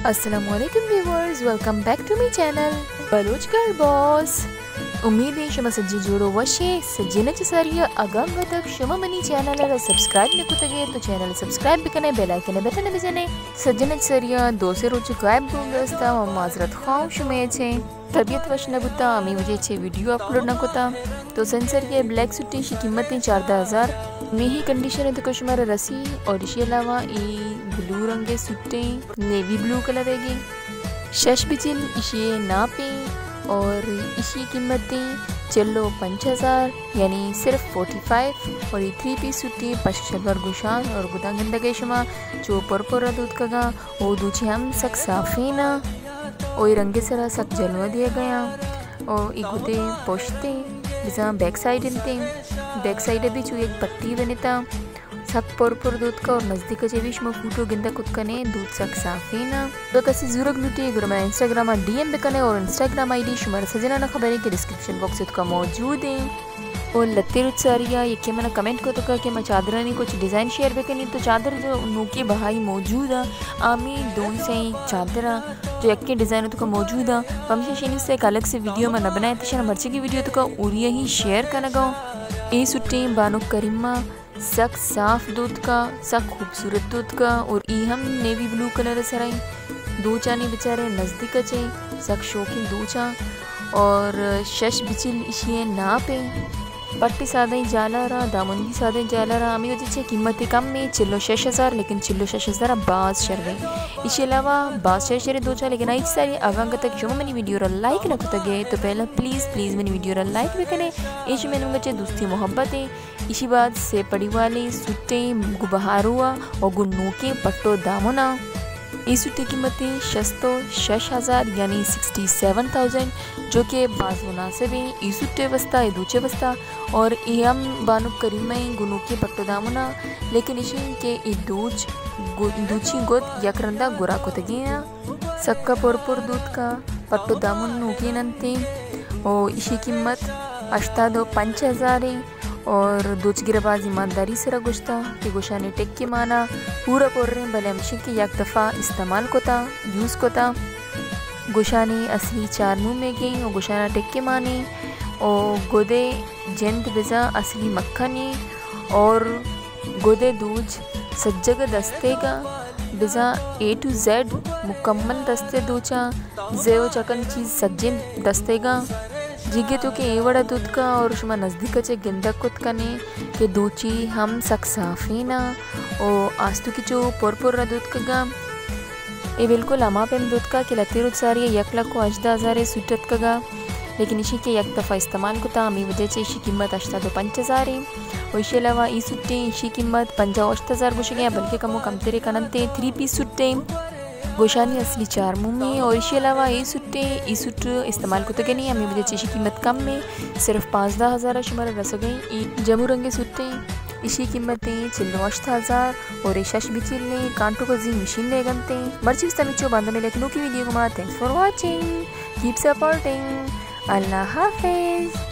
السلام علیکم viewers, welcome back to my channel Baloch girl boss. امید ایں شما سجی جوڑ و وش اے۔ سجین چہ ساری اگاں گتک شما منی چینل را سبسکرائب نہ کتگ ئے تو چینل سبسکرائب بکنے، بیل آئیکن بٹن بجنے۔ سجین چہ ساری دو سے روچ غائب بوگ است، من معذرت خواہ شما چے۔ طبیعت وش نہ بوتا، ہمے وجہ چہ ویڈیو اپلوڈ نہ کتا۔ تو سنسر یہ بلیک سوٹیں، اشی قیمت ایں چاردہ ہزار۔ میہی کنڈیشن ایں تو شمارا رسی۔ اور اشی علاوہ ای بلو رنگ سوٹیں، نیوی بلو کلر ہے گے۔ شش بچل اشی ناپ ایں اور اشی قیمت ایں چلو پنچ ہزار، یعنی صرف فورٹی فائیو۔ اور یہ تھری پیس سوٹیں، پشک شلوار گوشان اور گداں گندگے شما چو پر پر دوتکگا۔ او دوچی ہم سک صافیں نا۔ او ای رنگ سرا سک جلوہ دیا گیا۔ او ای گدے پشتے، بزاں بیک سائیڈ انتے۔ بیک سائیڈ بھی چو یک پٹی بنتا۔ سک پر پر دوتکا اور نزدیک چے بھی شما فوٹو گندا کت کنے، دوت سک صافیں نا۔ تو کسی زورگ لوٹے گڑا منا انسٹاگرام ڈی ایم بکنے اور انسٹاگرام آئی ڈی شمارا سجنانا خبریں کہ ڈسکرپشن باکس اتکا موجود ایں۔ او لتے روچ ساری آ یکے منا کمنٹ کتگا کہ ما چادرانی کچھ ڈیزائن شیئر بکنی، تو چادر جو نوکی بہائی موجود آ، آمی دون سے چادر آ، جو یکے ڈیزائن تو موجود آ، پمشا شینی سے ایک الگ سے ویڈیو ما نہ بنائے، تشنا مرچی کی ویڈیو تو کا اوری ہی شیئر کنگا۔ اے سٹیں بانک کریمہ سک صاف دوتکا، سک خوبصورت دوتکا، اور ای ہم نیوی بلو کلر سرائیں دوچانی بچارے نزدیک چے، سک شوقیں دوچاں۔ اور شش بچل اشی ناپ ایں۔ پٹی سادہ جالارا، دامندی سادہ جالارا، ہمیں وجہ چہ قیمت کم ایں، چلو شش ہزار، لیکن چلو شش ہزار باز شر ایں۔ اشی علاوہ باز شر شر دوچا، لیکن آئی ساری اگاں تک شما منی ویڈیو را لائک نہ کتگے تو پہلا پلیز پلیز منی ویڈیو را لائک بکنے، ایش میں نمگا چہ دوستی محبت ایں۔ اشی بعد سے پڑی والے سوٹیں گو بہاروا و گو نوکیں پٹو دامنا۔ ای سوٹی قیمت ایں شست و شش ہزار، یعنی سکسٹی سیون تھاؤزینڈ، جو کہ باز مناسب ایں ای سوٹے واسطہ، ای دوچے واسطہ۔ اور ای ہم بانک کریمہ ایں گو نوکیں پٹو دامنا، لیکن اشی کہ ای دوچ گو-، دوچی گد یک رندا گرا کتگی ایں۔ سکا پر پر دوتکا، پٹو دامن نوکیں انتیں، او اشی قیمت ہشتاد و پنچ ہزار ایں۔ اور دوچگر باز ایمانداری سرا گوشتا کہ گوشانی ٹکی مانا پورا پریں، بلے ہمشی کہ یک دفعہ استعمال کتا، یوز کتا۔ گوشانی اصلی چار مومے گیں و گوشانا ٹکی مانے و گدے جند بزاں اصلی مکھنی اور گدے دوچ سجگ دستیگا، بزاں اے ٹو زیڈ مکمل دستے دوچاں، زیو چکن چیز سجیں دستیگا۔ جگہ تو کہ اے وڑا دوتکا اور شما نزدیک چے گندگ کت کنے کہ دوچی ہم سک صافیں نا او آستو کی چو پر پر را دوتکگا۔ اے بالکل ہما پیم دوتکا کہ لتے روچ ساری یک لکھ و ہژدہ ہزار سوٹ اتکگا، لیکن اشی کہ یک دفعہ استعمال کتا، ہمیں وجہ چہ اشی قیمت ہشتاد و پنچ ہزار ایں۔ و اشی علاوہ ای سوٹیں، اشی قیمت پنجاہ و ہشت ہزار گوشگے، بلکہ کمو کمترے کننتے، تھری پیس سوٹیں۔ گوشانی اصلی چار مومی اور اشی علاوہ ای سوٹیں، ای سوٹ استعمال کتگنی، ہمیں وجہ چہ اشی قیمت کم ایں، صرف پانزدہ ہزار شمارا رسگیں۔ ای جمو رنگ سوٹیں، اشی قیمت ایں چل و ہشت ہزار اور اے شش بچلیں کانٹو گزی مشین دے گنتے۔ مرچی بس تمیچو، باندا ملے نوکی ویڈیو گما۔ Thanks for watching. Keep supporting. اللہ حافظ۔